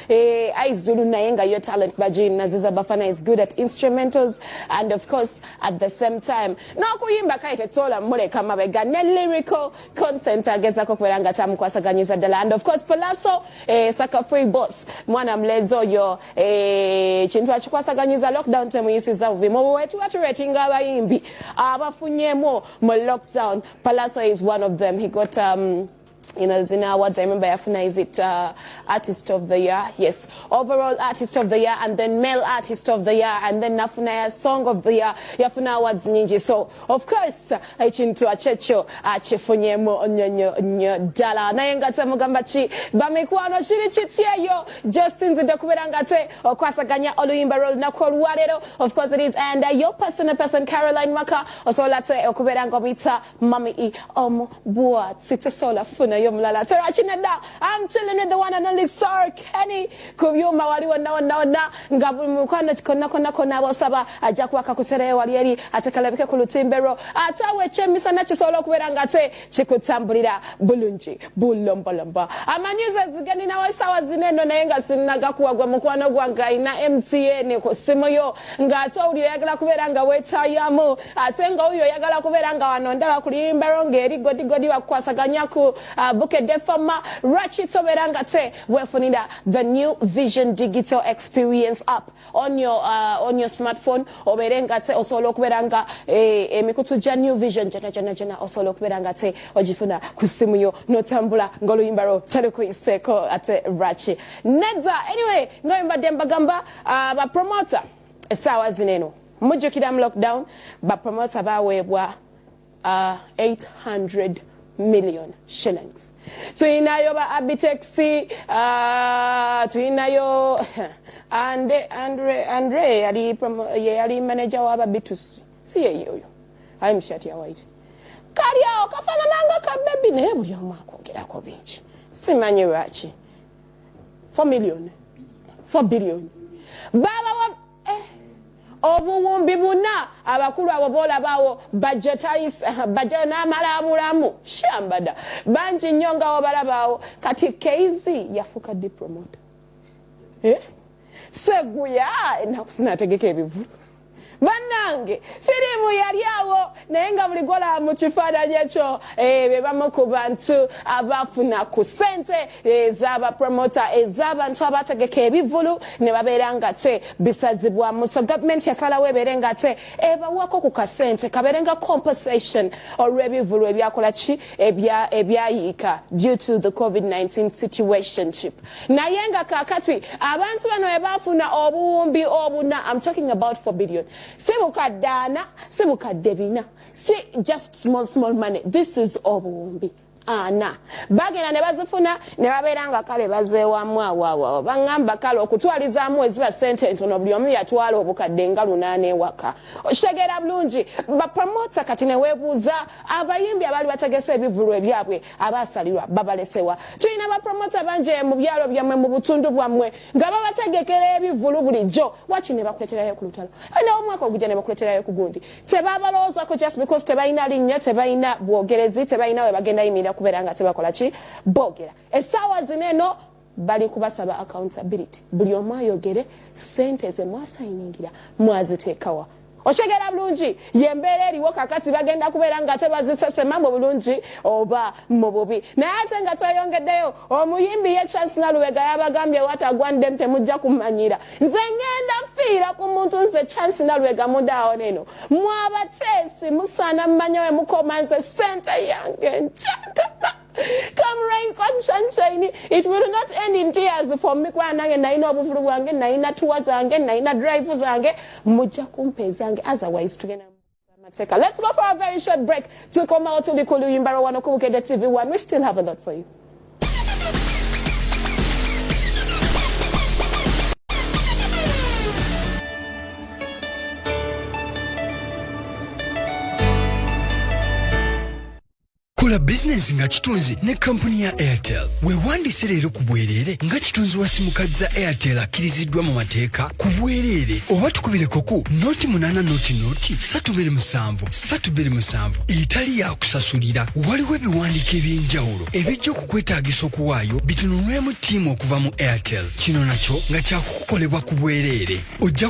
Aizulu naye nga yo talent bagirina. Ziza Bafana is good at instrumentals and of course at the same time n'okuyimba kale tetusobola muleka mabega, ne lyrical content agezako okubeera nga tamukwasaganyiza ddala. And of course Palaso, Saka Free Boss, mwana mulenzi oyo, kintu akikwasaganyiza, lockdown temuyisiza bubi. Mu wetuba turetinga abayimbi abafunyemu mu lockdown, Palaso is one of them. He got zina awards. I remember yafuna, is it Artist of the Year? Yes, overall Artist of the Year, and then Male Artist of the Year, and then nafuna ya Song of the Year. Yafuna awards nyingi, so of course ekintu akyekyo akifunyemu nnyo nnyo nnyo ddala. Naye nga temugamba ki, bamikwano, kiri kityeyo gyosinzidde kubeera nga te okwasaganya oluyimba lw'olunaku olwaleero. Of course it is and your person, a person Caroline Maka, osobola te okubeera nga omuyita Mami E omu bwati, tesobola kufunayo mulala terwakinedda. I'm chilling with the one and only Sir Kenny ku byuma wali wonna wonna wonna, nga buli mukwano konna konna konna abosaba ajja kuba kakutereyo wali eri ate kalabike ku lutimbe lwo, ate awo ekyemisana kisobola okubeera nga te kikutambulira bulungi bulombolombo. Amanyuze zigeninawo essaawa zino eno, naye nga sinnagakuwa gwe mukwano gwange alina MTN ku ssimu yo, ng'ate owuli oyagala kubeera nga weetayamu, ate nga owuli oyagala kubeera nga wano ndaba ku luyimbero ng'eri godigodi bakukwasaganya ku Bukedde Fama. Lwaki tobeera nga te weefunira the New Vision Digital Experience app on your smartphone, obeere nga te osobola okubeera nga emikutu gya New Vision gyonna gyonna gyonna osobola okubeera nga te ogifuna ku ssimu yo n'otambula ng'oluyimba lwo terukuyiseeko ate lwaki nedda. Anyway, nga bwe mbadde mbagamba, bapromota essaawa zino eno, mujjukira mu lockdown bapromota baweebwa 800 million shillings. Tulinayo ba Abitex, tulinayo Andre yali ye yali manager w'aba Bitus, si yeye oyo ali mu shirt ya white, kali awo kafaanananga ka baby, naye buli omu akwogerako bingi, simanyi lwaki. 4 million, 4 billion babawa, obuwumbi buna. Abakulu abo boolabaawo bajja n'amala abulamu shambada bangi nnyo nga wobalabaawo. Kati Keizi yafuuka ddi promoter? Eh? Seguya ennaku sinategeka ebivulu, bannange, firimu yali awo, naye nga buli gwolaba mu kifaananyi ekyo, be bamu ku bantu abafuna ku ssente ez'abapromota, ez'abantu abategeka ebivulu ne babeera nga te bisazibwamu. So gavumenti yasalawo ebeere nga te ebawako ku kasente kabeere nga compensation olw'ebivulu ebyakola ki, ebyayiika due to the COVID-19 situationship. Naye nga kakati abantu bano bwe bafuna obuwumbi obuna, I'm talking about 4 billion, si bukadde ana, si bukadde bina, si just small small money, this is obuwumbi ana. Bagenda ne bazifuna ne babeera nga kale bazeewamu awoawo. Baŋŋamba kale okutwalizaamu eziba sente entono, buli omu yatwala obukadde nga 800 ewaka. Okitegeera bulungi, bapromota. Kati ne weebuuza abayimbi abaali bategese ebivulu ebyabwe abaasalirwa babalesewa. Tulina bapromota bangi mu byalo byammwe, mu butundu bwammwe, nga babategekera ebivulu bulijjo, waki ne bakuleterayo ku lutalo nawe omwaka ogujja ne bakuleterayo ku gundi, tebabalowoozako just because tebalina linnya, tebalina bwogerezi, tebalina we bagenda yimirira kubeera nga tebakola ki, boogera. Essaawa zino eno bali kubasaba accountability, buli omu ayogere sente ze mwasayiningira mwaziteekawa. Okyegera bulungi yembeera eriwo kakati, bagenda kubeera nga tebazisesema mu bulungi oba mu bubi. Naye ate nga tweyongeddeyo, omuyimbi ye Chance Nalubega yabagambye, watagwandem temujja kumanyira, nze ngenda fiira ku muntu, nze Chance Nalubega mundaawo neno mwabateesi musaana mmanya we mukoma, nze sente yange njagala. Come rain, come sunshine, it will not end in tears for me, kuba nange nalina obuvulu bwange, nalina tour zange, nalina drive zange, mujja kumpa ezange, otherwise tugenda amateeka. Let's go for a very short break. Tukomawo tuli ku luyimba lwa wano ku Bukedde TV 1. We still have a lot for you. Ku Kola bizinensi nga kitunzi ne kampuni ya Airtel. Weewandiise leero ku bwereere nga kitunzi wa simukadi za Airtel akkiriziddwa mu mateeka ku bwereere, oba tukubireko ku 080 032 7 327 etali yakusasulira. Waliwo ebiwandiiko eby'enjawulo ebijja okukwetaagisa okuwaayo bitunulwemu ttiimu okuva mu Airtel. Kino nakyo nga kyakukukolebwa ku bwereere. Ojja